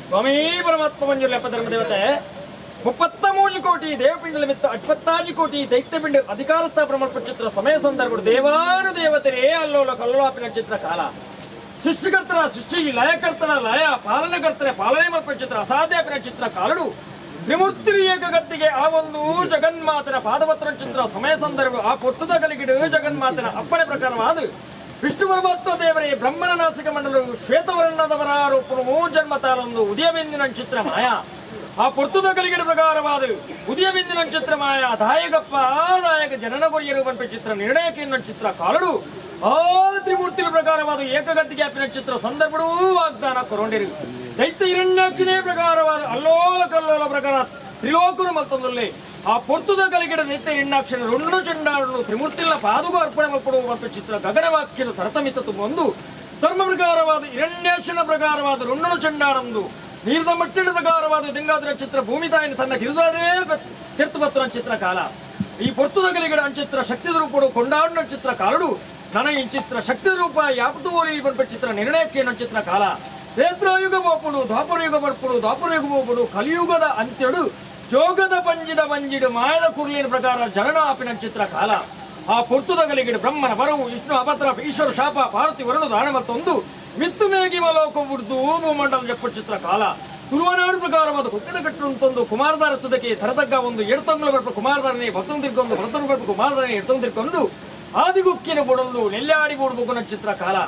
ಸ್ವಾಮಿ ಪರಮಾತ್ಮ ಮಂಜುರ್ಲಿ ಅಪ್ಪ ಧರ್ಮದೇವತೆ 33 ಕೋಟಿ ದೇವಪಿಂಡಲ ಮಿತ್ತ 26 ಕೋಟಿ ದೈತ್ಯಪಿಂಡ ಅಧಿಕಾರ ಸ್ಥಾಪನೆ ಮಲ್ಪುಚಿತ್ರ ಸಮಯ ಸಂದರ್ಭ ದೇವಾನು ದೇವತೆರೇ ಅಲ್ಲೋಲ ಕಲ್ಲೋಲಾಪಿನ ಚಿತ್ರ ಕಾಲ ಸೃಷ್ಟಿಕರ್ತನ ಸೃಷ್ಟಿ ಲಯಕರ್ತನ ಲಯ ಪಾಲನಕರ್ತನೆ ಪಾಲನೆ ಮಲ್ಪುಚಿತ್ರ ಅಸಾಧ್ಯ ಚಿತ್ರ ಕಾಲಡು ತ್ರಿಮೂರ್ತಿ ಏಕಗತ್ತಿಗೆ ಆ ಒಂದು ಜಗನ್ಮಾತನ ಪಾದಪತ್ರ ಚಿತ್ರ ಸಮಯ ಸಂದರ್ಭ ಆ ಪೊತ್ತದ ಕಲಿಗಿಡು ಜಗನ್ಮಾತನ ಅಪ್ಪಣೆ ಪ್ರಕಾರವಾದ ವಿಷ್ಣು ಪರಮಾತ್ಮ ದೇವರೇ ಬ್ರಹ್ಮನ ನಾಸಿಕ ಮಂಡಲವು ಶ್ವೇತವರ್ಣದವರ ರೂಪನು ಜನ್ಮ ತಾಲೊಂದು ಉದಯಬಿಂದಿನ ಚಿತ್ರ ಮಾಯ ಆ ಪೊರ್ತುದ ಕಲಿಗಿಡ ಪ್ರಕಾರವಾದ ಉದಯಬಿಂದಿನ ಚಿತ್ರ ಮಾಯ ದಾಯಕಪ್ಪ ದಾಯಕ ಜನನ ಕೊರಿಯರು ಪನ್ಪೆ ಚಿತ್ರ ನಿರ್ಣಯಕ್ಕೆ ಚಿತ್ರ ಕಾಲಡು ಆ ತ್ರಿಮೂರ್ತಿಗಳ ಪ್ರಕಾರವಾದ ಏಕಗತಿಗೆ ಅಪ್ಪಿನ ಚಿತ್ರ ಸಂದರ್ಭಡೂ ವಾಗ್ದಾನ ಕೊರೊಂಡಿರು ದೈತ್ಯ ಹಿರಣ್ಯಾಕ್ಷಿನೇ ಪ್ರಕಾರವಾದ ಅಲ್ಲೋಲ ಕಲ್ಲೋಲ ಪ್ರಕಾರ ತ್ರಿಲೋಕನು ಮತ್ತೊಂದಲ್ಲಿ ಆ ಪೊರ್ತುದ ಕಲಿಗಿಡ ದೈತ್ಯ ಹಿರಣ್ಯಾಕ್ಷನ ರುಂಡು ಚಂಡಾಡನು ತ್ರಿಮೂರ್ತಿಗಳ ಪಾದುಗ ಅರ್ಪಣೆ ಮಲ್ಪಡುವ ಮತ್ತು ಚಿತ್ರ ಗಗನವಾಕ್ಯನು ಸರತಮಿತ ತುಂಬೊಂದು ಧರ್ಮ ಪ್ರಕಾರವಾದ ಹಿರಣ್ಯಾಕ್ಷನ ಪ್ರಕಾರವಾದ ರುಂಡನು ಚಂಡಾಡಂದು ನೀರಿನ ಮಟ್ಟಿನ ಪ್ರಕಾರವಾದ ದಿಂಗಾದ್ರ ಚಿತ್ರ ಭೂಮಿ ತಾಯಿನ ತನ್ನ ಕಿರುದಾರೇ ತಿರ್ತು ಬತ್ತರ ಚಿತ್ರ ಕಾಲ ಈ ಪೊರ್ತುದ ಕಲಿಗಿಡ ಅಂಚಿತ್ರ ಶಕ್ತಿ ರೂಪಡು ಕೊಂಡಾಡಿನ ಚಿತ್ರ ಕಾಲಡು ನನ ಈ ಚಿತ್ರ ಶಕ್ತಿ ರೂಪ ಯಾಪತು ಓಲಿ ಪನ್ಪ ಚಿತ್ರ ನಿರ್ಣಯಕ್ಕೆ ಚಿತ್ರ ಕಾಲ ತ್ರೇತಾಯುಗ ಬೋಪುಡು ದ್ವಾಪರಯುಗ ಬರ್ಪುಡು ದ್ವಾಪರಯುಗ ಬೋಪುಡು ಕಲಿಯುಗದ ಅಂತ್ಯಡು ಜೋಗದ ಪಂಜಿದ ಪಂಜಿಡು ಮಾಯದ ಕುರ್ಲಿನ ಪ್ರಕಾರ ಜನನ ಆಪಿನ ಚಿತ್ರ ಕಾಲ ಆ ಪೊರ್ತುದ ಗಲಿಗಿಡು ಬ್ರಹ್ಮನ ಬರವು ವಿಷ್ಣು ಅಪತ್ರ ಈಶ್ವರ ಶಾಪ ಪಾರ್ವತಿ ವರುಣ ದಾನ ಮತ್ತೊಂದು ಮಿತ್ತು ಮೇಗಿ ಮಲೋಕ ಬುಡ್ದು ಭೂಮಂಡಲ ಜಪ್ಪ ಚಿತ್ರ ಕಾಲ ತುಳುವನಾಡು ಪ್ರಕಾರವಾದ ಕುಕ್ಕಿನ ಕಟ್ಟುವಂತೊಂದು ಕುಮಾರದಾರ ತುದಕ್ಕೆ ತರತಗ್ಗ ಒಂದು ಎಡ್ತಂಗುಲ ಬರ್ಪ ಕುಮಾರದಾರನೇ ಭತ್ತೊಂದು ತಿರ್ಕೊಂಡು ಭರತನು ಬರ್ಪ ಕುಮಾರದಾರನೇ ಎಡ್ತೊಂದು ತಿರ್ಕೊಂಡು ಆದಿಗುಕ್ಕಿನ ಬೊಡೊಂದು ನೆಲ್ಲಾಡಿ ಬೋಡ್ಬೇಕು ಚಿತ್ರ ಕಾಲ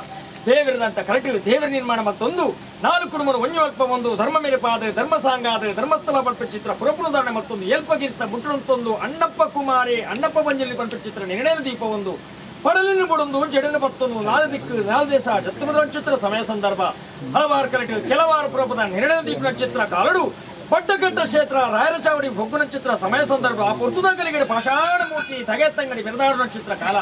ದೇವರದಂತ ಕರೆಕ್ಟ್ ದೇವರ ನಿರ್ಮಾಣ ಮತ್ತೊಂದು ನಾಲ್ಕು ಕುಟುಂಬದ ಒಂಜು ಒಂದು ಧರ್ಮ ಮೇಲೆ ಪಾದ ಧರ್ಮ ಸಾಂಗಾದ ಧರ್ಮಸ್ಥಳ ಪಲ್ಪ ಚಿತ್ರ ಪುರಪುರದಾರಣೆ ಮತ್ತೊಂದು ಏಲ್ಪಗಿರ್ತ ಬುಟ್ಟುಂತೊಂದು ಅಣ್ಣಪ್ಪ ಕುಮಾರಿ ಅಣ್ಣಪ್ಪ ಬಂಜಲಿ ಪಲ್ಪ ಚಿತ್ರ ನಿರ್ಣಯದ ದೀಪ ಒಂದು ಪಡಲಿನ ಬುಡೊಂದು ಜಡನ ಪತ್ತೊಂದು ನಾಲ್ ದಿಕ್ಕು ನಾಲ್ ದೇಶ ಜತ್ತುಮದ ಚಿತ್ರ ಸಮಯ ಸಂದರ್ಭ ಹಲವಾರು ಕರೆಕ್ಟ್ ಕೆಲವಾರು ಪುರಪದ ನಿರ್ಣಯ ದೀಪನ ಚಿತ್ರ ಕಾಲಡು ಪಟ್ಟಕಟ್ಟ ಕ್ಷೇತ್ರ ರಾಯರ ಚಾವಡಿ ಬೊಗ್ಗುನ ಚಿತ್ರ ಸಮಯ ಸಂದರ್ಭ ಆ ಪೊರ್ತುದ ಪಾಷಾಣ ಮೂರ್ತಿ ತಗೆ ಬೆರದಾಡುವ ಚಿತ್ರ ಕಾಲ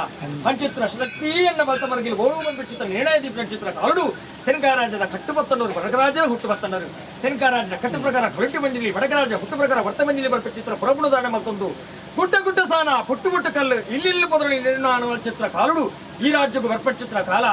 ಅಂಚಿತ್ರ ಶಕ್ತಿ ಎನ್ನ ಬಲ್ತಮರ್ಗಿಲ್ ಗೋಳು ಬಂದು ಚಿತ್ರ ನಿರ್ಣಯ ದೀಪನ ಚಿತ್ರ ಕಾಲಡು ತೆನಕಾರಾಜನ ಕಟ್ಟು ಬತ್ತನವರು ಬಡಕರಾಜನ ಹುಟ್ಟು ಬತ್ತನರು ತೆನಕಾರಾಜನ ಕಟ್ಟು ಪ್ರಕಾರ ಕೊರಟಿ ಬಂಜಿಲಿ ಬಡಕರಾಜ ಹುಟ್ಟು ಪ್ರಕಾರ ವರ್ತ ಬಂಜಿಲಿ ಬರ್ಪ ಚಿತ್ರ ಪುರಪುಣದಾನ ಮತ್ತೊಂದು ಗುಟ್ಟ ಗುಟ್ಟ ಸಾನ ಪುಟ್ಟು ಪುಟ್ಟ ಕಲ್ಲು ಇಲ್ಲಿಲ್ಲಿ ಪೊದರು ನಿರ್ಮಾಣ ಚಿತ್ರ ಕಾಲುಡು ಈ ರಾಜ್ಯಕ್ಕೂ ಬರ್ಪ ಚಿತ್ರ ಕಾಲ